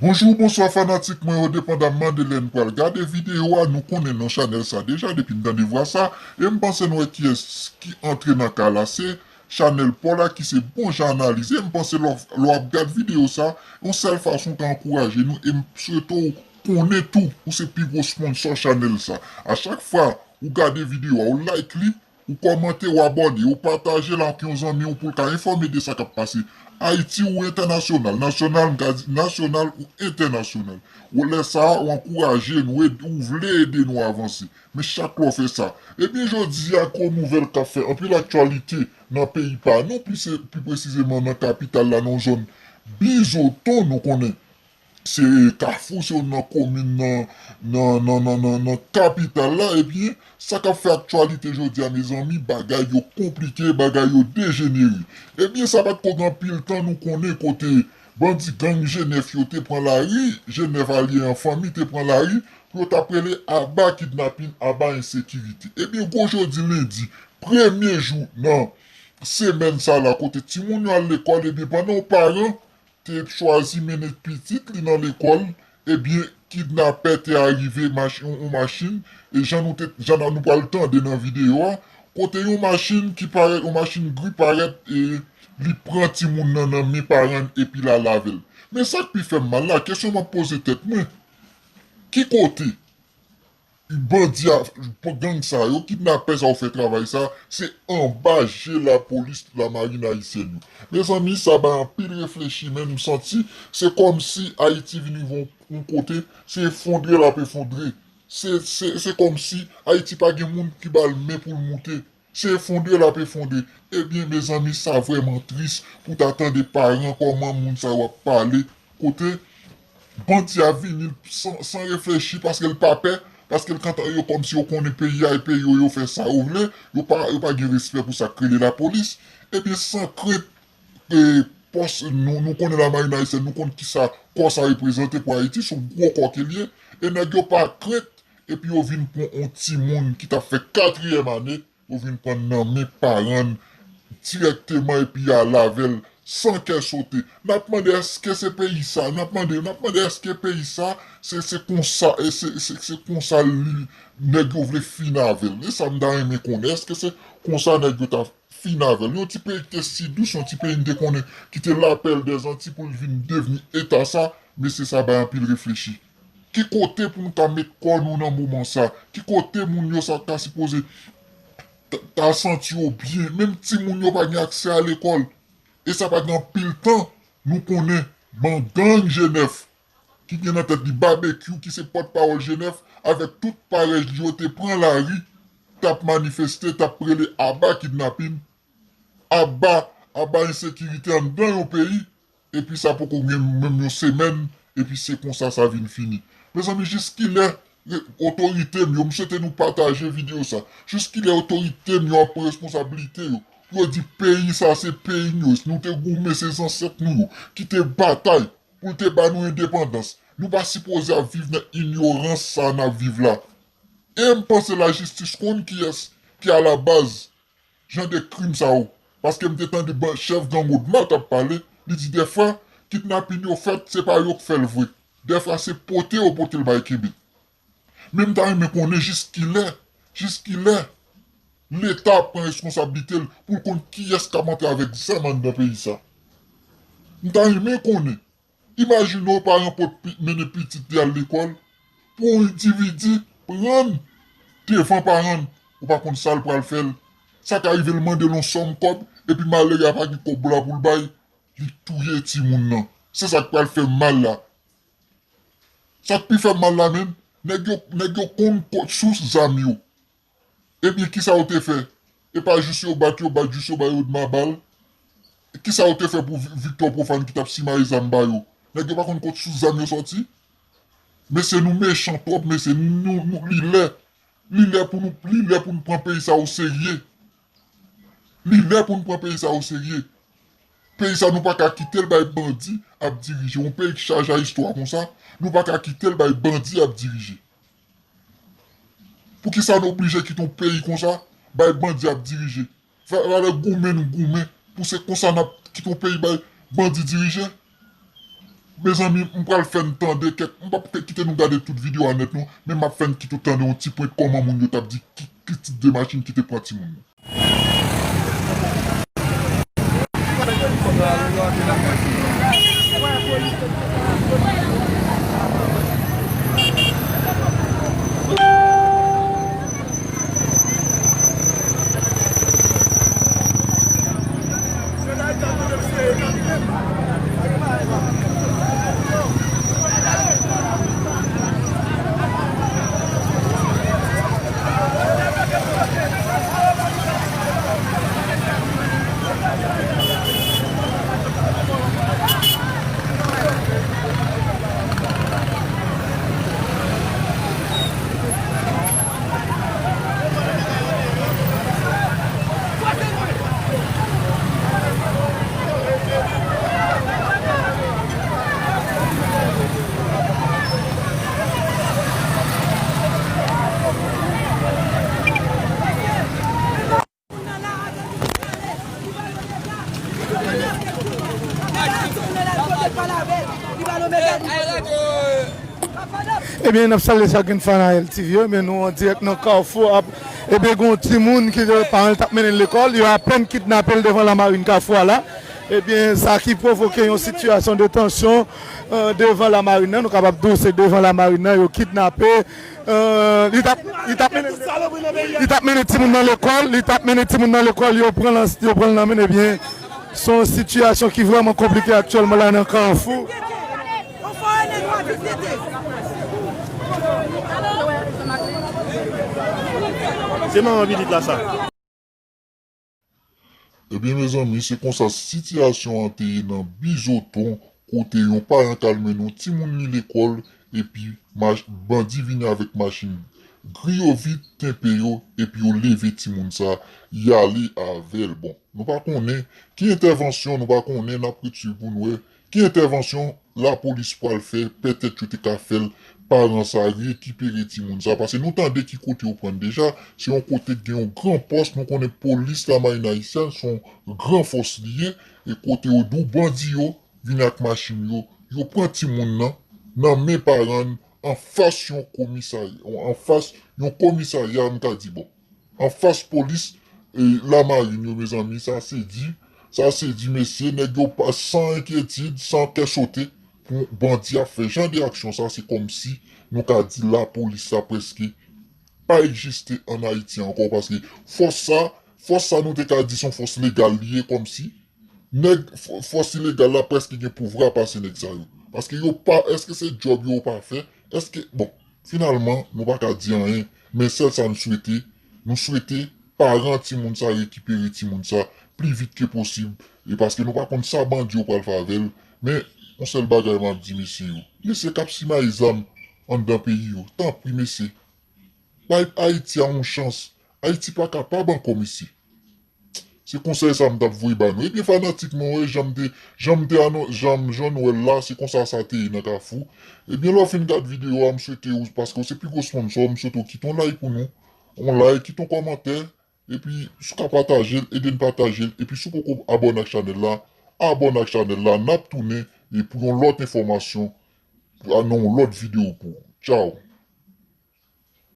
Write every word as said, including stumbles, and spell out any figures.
Bonjou, bonswa fanatik mwen yo, depandamman de lè n pral gade videyo a, nou konnen non chanèl sa deja depi n tande vwa sa, e m panse n wè kiyès ki antre nan ka la, se chanèl pa w la ki se Bon Jan Analize. M panse lè w, lè w ap gad videyo sa, yon sèl fason w ka ankouraje nou, e m swete w konnen tou ou se pi gwo sponsò chanèl sa. A chak fwa ou gade videyo a, ou like li, ou kòmante, ou abòne, ou pataje l ak yon zanmi w pou l ka enfòme de sa k ap pase Ayiti ou entènasyonal, nasyonal, m ka di nasyonal ou entènasyonal. Ou lè sa a, ou ankouraje nou, ed-, ou vle ede nou avanse. Men chak lè w fè sa. Ebyen, jodi a, gwo nouvèl k ap fè anpil aktyalite nan peyi pa nou, pi se, pi presizeman nan kapital la, nan zòn Bizoton, nou konnen. Se Kafou, se youn nan komin nan, nan, nan, nan, nan, nan kapital la. Ebyen, sa k ap fè aktyalite jodi a, mezanmi, bagay yo konplike, bagay yo dejenere. Ebyen, sa pa t ko gen anpil tan, nou konnen kote bandi gang G nèf yo te pran lari, G nèf alye an fanmi te pran lari, pou yo t ap rele aba kidnapin, aba ensekirite. Ebyen, gwo jodi lendi, premye jou nan semèn sa la, kote timoun yo al lekòl, ebyen, pandan yon paran te chwazi mennen pitit li nan lekòl, ebyen, kidnapè te arive mach-, yon, yon machin, e jan nou te, jan nou pral tande nan videyo a, kote yon machin ki parèt, yon machin gri parèt, e li pran timoun nan nan men paran l epi l al avè l. Men sa k pi fè m mal la, kesyon m ap poze tèt mwen, ki kote bandi a, gang sa yo, kidnapè sa yo fè travay sa, se anba je lapolis, lamarin ayisyèn yo. Mezanmi, sa bay anpil reflechi, men m santi se kòmsi Ayiti vin rive yon, yon kote, se efondre l ap efondre. Se, se, se kòmsi Ayiti pa gen moun ki ba l men pou l moute. Se efondre l ap efondre. Ebyen, mezanmi, sa vrèman tris pou ta tande paran kòman moun sa yo ap pale. Kote bandi a vini san, san reflechi paske l pa pè, paske l kontan yo kòmsi yo konnen peyi a e peyi yo, yo fè sa yo vle, yo pa, yo pa gen respè pou sa k rele lapolis. Ebyen, san krent, e, pòs, nou, nou konnen lamarin ayisyèn, nou konn kisa kò sa reprezante pou Ayiti, se yon gwo kò ke l ye, e nèg yo pa krent, epi yo vin pran yon timoun ki t ap fè katriyèm ane, yo vin pran nan men paran l dirèkteman epi y al avè l san kè sote. N ap mande èske se peyi sa, n ap mande, n ap mande èske peyi sa, se, se konsa, e se, se, se konsa li, nèg yo vle fin avè l. E sa m ta renmen konnen, èske se konsa nèg yo ta fin avè l? Yon ti peyi ki te si dous, yon ti peyi n te konnen ki te lapèl dèzanti pou l vin devni eta sa, mesye sa bay anpil reflechi. Ki kote pou nou ta met kò nou nan moman sa? Ki kote moun yo sa ta sipoze ta, ta santi yo byen? Menm timoun yo pa gen aksè a lekòl. E sa pa gen anpil tan, nou konnen ban gang G nèf ki gen nan tèt li Babekyou, ki se pòtpawòl G nèf, avèk tout parèy li yo te pran lari, t ap manifeste, t ap rele aba kidnapin, aba, aba ensekirite anndan yon peyi, epi sa poko gen menm yon semèn, epi se konsa sa vin fini. Mezanmi, jiskilè, e, otorite m yo, m swete nou pataje videyo sa, jiskilè otorite m yo ap pran responsablite yo, pou yo di peyi sa se peyi nou, nou te goumen, se zansèt nou yo ki te batay pou l te ba nou endepandans. Nou pa sipoze ap viv nan inyorans sa n ap viv la. E m panse lajistis konn kiyès ki alabaz jan de krim sa yo. Paske m te tande ban-, chèf gang Odma t ap pale, li di dèfwa, kidnapin yo fèt, se pa yo k fè l vre. Dèfwa, se pote yo pote l bay kenbe. Men m ta renmen konnen jiskilè, jiskilè Leta ap pran responsablite l pou l konn kiyès k ap antre avèk zam anndan peyi sa. M ta renmen konnen. Imajine w, paran pot pi-, mennen pitit li al lekòl, pou yon endividi pran l devan paran l, ou pa konn sa l pral fè l. Sa ka rive l mande l yon sòm kòb, epi malere a pa gen kòb la pou l bay, li touye timoun nan. Se sa k pral fè m mal la. Sa k pi fè m mal la menm, nèg yo, nèg yo konn kot sous zam yo. Ebyen, kisa yo te fè? E pa jis yo bat yo, bat jis yo ba yo dma bal. Kisa yo te fè pou Vi-, Victor Profane ki t ap simaye zam ba yo? Nèg yo pa konn kot sous zam yo sòti? Mesye, nou mechan twòp, mesye, nou, nou, li lè. Li lè pou nou, li lè pou nou pran peyi sa oserye. Li lè pou nou pran peyi sa oserye. Peyi sa nou pa ka kite l bay bandi ap dirije. Yon peyi ki chaje a istwa konsa, nou pa ka kite l bay bandi ap dirije. Poukisa nou oblije kite yon peyi konsa bay bandi ap dirije? Fa-, fale goumen nou goumen pou se konsa n ap kite yon peyi bay bandi dirije? Mezanmi, m pral fè n tande kèk, m p ap kite nou gade tout videyo a nèt non, men m ap fè n kite w tande yon ti pwen kòman moun yo t ap di ki, ki tip de machin ki te pran timoun yo. Ebyen, n ap salye chak grenn fan a L T V yo, men nou an dirèk nan Kafou ap, ebyen, gen yon timoun ki paran l t ap mennen l lekòl, yo apèn kidnape l devan lamarin Kafou a la. Ebyen, sa ki pwovoke yon sitiyasyon de tansyon, euh, devan lamarin nan, nou kapab di w se devan lamarin nan yo kidnape, euh, li t ap, li t ap mennen, li t ap mennen timoun nan lekòl, li t ap mennen timoun nan lekòl, yo pran l, yo pran l nan men, ebyen, se yon sitiyasyon ki vrèman konplike aktyèlman la nan Kafou. Se manman pitit la sa. Ebyen, mezanmi, se konsa sitiyasyon an te ye nan Bizoton, kote yon paran t al mennen yon timoun li lekòl, epi mach-, bandi vini avèk machin gri yo vit, kenbe yo, epi yo leve timoun sa, y ale avè l. Bon, nou pa konnen ki entèvansyon, nou pa konnen, n ap ret swiv pou n wè ki entèvansyon lapolis pral fè, petèt yo te ka fè l, paran sa rekipere timoun sa, paske nou tande ki kote yo pran l deja, se yon kote k gen yon gran pòs, nou konnen polis lamarin ayisyèn se yon gran fòs li ye, e kote yo di w bandi yo vin ak machin yo, yo pran timoun nan, nan men paran l, anfas yon komisarya, anfas yon komisarya, m ka di, bon. Anfas polis, e, lamarin yo, mezanmi, sa se di, sa se di, mesye, nèg yo pa san enkyetid, san kè sote, pou bandi ap fè jan de aksyon sa, se kòmsi nou ka di lapolis sa prèske pa egziste ann Ayiti ankò, paske fòs sa, fòs sa nou te ka di se yon fòs legal li ye, kòmsi nèg fò-, fòs ilegal la prèske gen pouvwa pase nèg sa yo. Paske yo pa, èske se djòb yo yo pa fè? Èske, bon, finalman, nou pa ka di anyen, men sèl sa n swete, nou swete paran timoun sa rekipere timoun sa pli vit ke posib, e paske nou pa konn sa bandi yo pral fè avè l, men yon sèl bagay m ap di mesye yo, mesye k ap simaye zam anndan peyi yo, tanpri mesye, bay Ayiti a yon chans, Ayiti pa kapab ankò mesye. Se konsèy sa m t ap voye ba nou. Ebyen fanatik mwen, w wè jan m te, jan m te anon-, jan m, jan nou wè l la, se konsa sa te ye nan Kafou. Ebyen lè w fin gad videyo a, m swete w, paske w se pi gwo sponsò, m swete w kite yon like pou nou, yon like, kite yon kòmantè, epi si w ka pataje l, ede n pataje l, epi si w poko abòne ak chanèl la, abòne ak chanèl la, n ap tounen e pou yon lòt enfòmasyon, pou, a, nan yon lòt videyo pou ou. Tchaw!